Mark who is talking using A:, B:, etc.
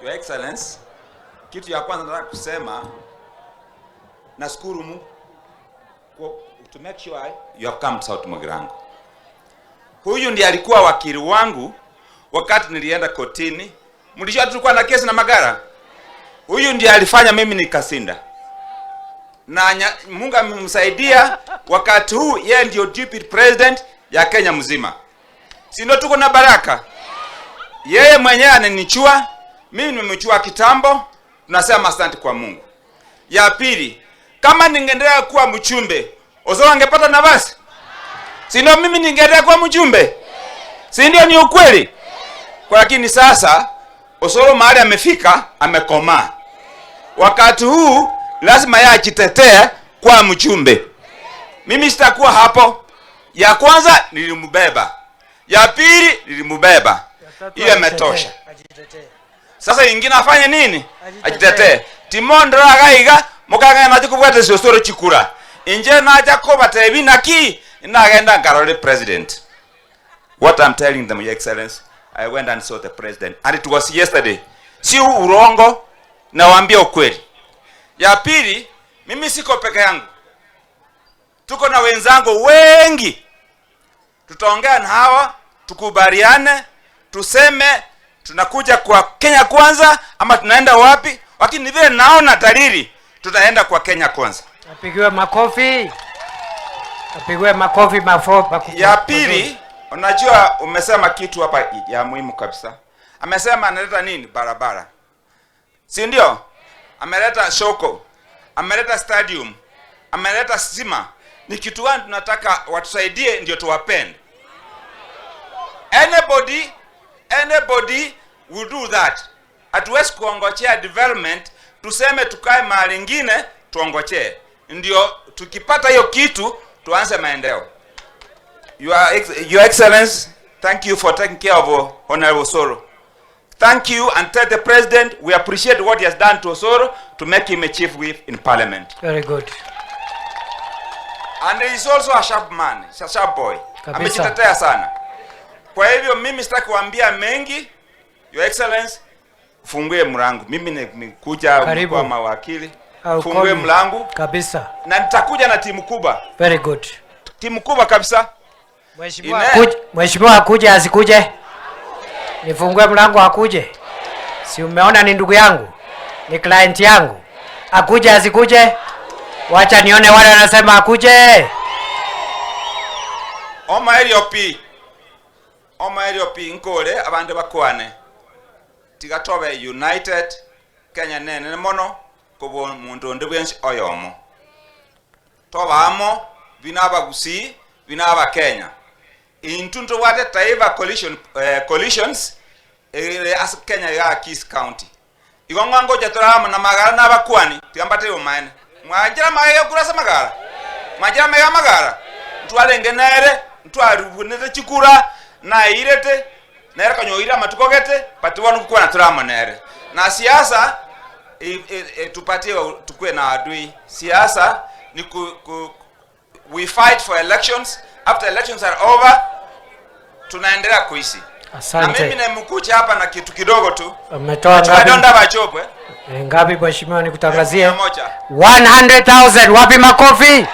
A: Your Excellency, kitu ya kwanza nataka kusema nashukuru Mungu kwa- to make sure you have come to South Mugirango. Huyu ndiye alikuwa wakili wangu wakati nilienda kotini. Mlijua tulikuwa na kesi na Magara. Huyu ndiye alifanya mimi nikasinda na nya, Mungu amemsaidia wakati huu, yeye ndio deputy president ya Kenya mzima, si ndio? Tuko na baraka. Yeye mwenyewe ananichua mimi, nimemchua kitambo. Tunasema asante kwa Mungu. Ya pili, kama ningeendelea kuwa mchumbe, Osoro angepata nafasi, si ndio? Mimi ningeendelea kuwa mchumbe, si ndio? Ni ukweli. Kwa lakini sasa Osoro mahali amefika, amekomaa. Wakati huu lazima yeye ajitetee kwa mjumbe. Mimi sitakuwa hapo. Ya kwanza nilimbeba, ya pili nilimubeba, hiyo imetosha. Sasa ingine afanye nini? Ajitetee. Timondora agaiga mokang'ana nache kobwata esosoro chikura inche nacha kobatebi naki nagenda nkarore president What I'm telling them, Your Excellency, I went and saw the president and it was yesterday. Si urongo, nawaambia ukweli. Ya pili, mimi siko peke yangu, tuko na wenzangu wengi. Tutaongea na hawa tukubaliane, tuseme tunakuja kwa Kenya kwanza ama tunaenda wapi, lakini vile naona dalili tutaenda kwa Kenya kwanza.
B: Apigiwe makofi. Apigiwe makofi mafo, maku,
A: Ya pili, unajua umesema kitu hapa ya muhimu kabisa. Amesema analeta nini? Barabara, si ndio? Ameleta soko, ameleta stadium, ameleta stima. Ni kitu gani tunataka watusaidie ndio tuwapende? Anybody, anybody will do that. Hatuwezi kuongojea development tuseme tukae mahali ingine tuongojee, ndio tukipata hiyo kitu tuanze maendeleo. Your, Ex- Your Excellency, thank you for taking care of uh, Honorable Osoro. Thank you and tell the President we appreciate what he has done to Osoro to make him a chief whip in Parliament.
B: Very good.
A: And he is also a sharp man, he's a sharp boy.
B: Kabisa.
A: Amejitetea sana. Kwa hivyo mimi sitaki kuambia mengi. Your Excellency, fungue mlango. Mimi nimekuja
B: Karibu.
A: kwa mawakili.
B: Au
A: Fungue
B: call me.
A: mlango
B: Kabisa.
A: na nitakuja na timu kubwa,
B: Very good.
A: timu kubwa kabisa.
B: Mheshimiwa
A: Ine-
B: akuje, Mheshimiwa akuje asikuje? Nifungue mlango akuje? Si umeona ni ndugu yangu, ni client yangu. Akuje asikuje? Wacha nione wale wanasema akuje.
A: Omoerio pi omoerio pi nkore abande bakwane tiga tobe united Kenya nenene mono kobua omonto onde bwensi oyomo toba amo buna abagusii buna abakenya intwe ntobwate taifa coalition, eh, coalitions ere ase Kenya iga Kisii County Igo ng'a ngocha tore amo namagara na abakuani, tiga mbatebie obomaene. Mwanchire amaiga korwa ase amagara? Mwanchire amaiga amagara? Ntwarenge nere, ntwarubunete chikura, naeirete, nere konya oire amatuko gete, but bono ngokwana tore amo nere. Na siasa e- e- etupatie tukwe na adui. Siasa ni ku, ku, we fight for elections, after elections are over tunaendelea kuishi. Na
B: Asante.
A: mimi nimekuja hapa na kitu kidogo tu.
B: Umetoa
A: Chukua
B: ngapi?
A: donda bachopwe.
B: Eh, Ngapi mheshimiwa nikutangazie?
A: 100,000.
B: 100,000. Wapi makofi?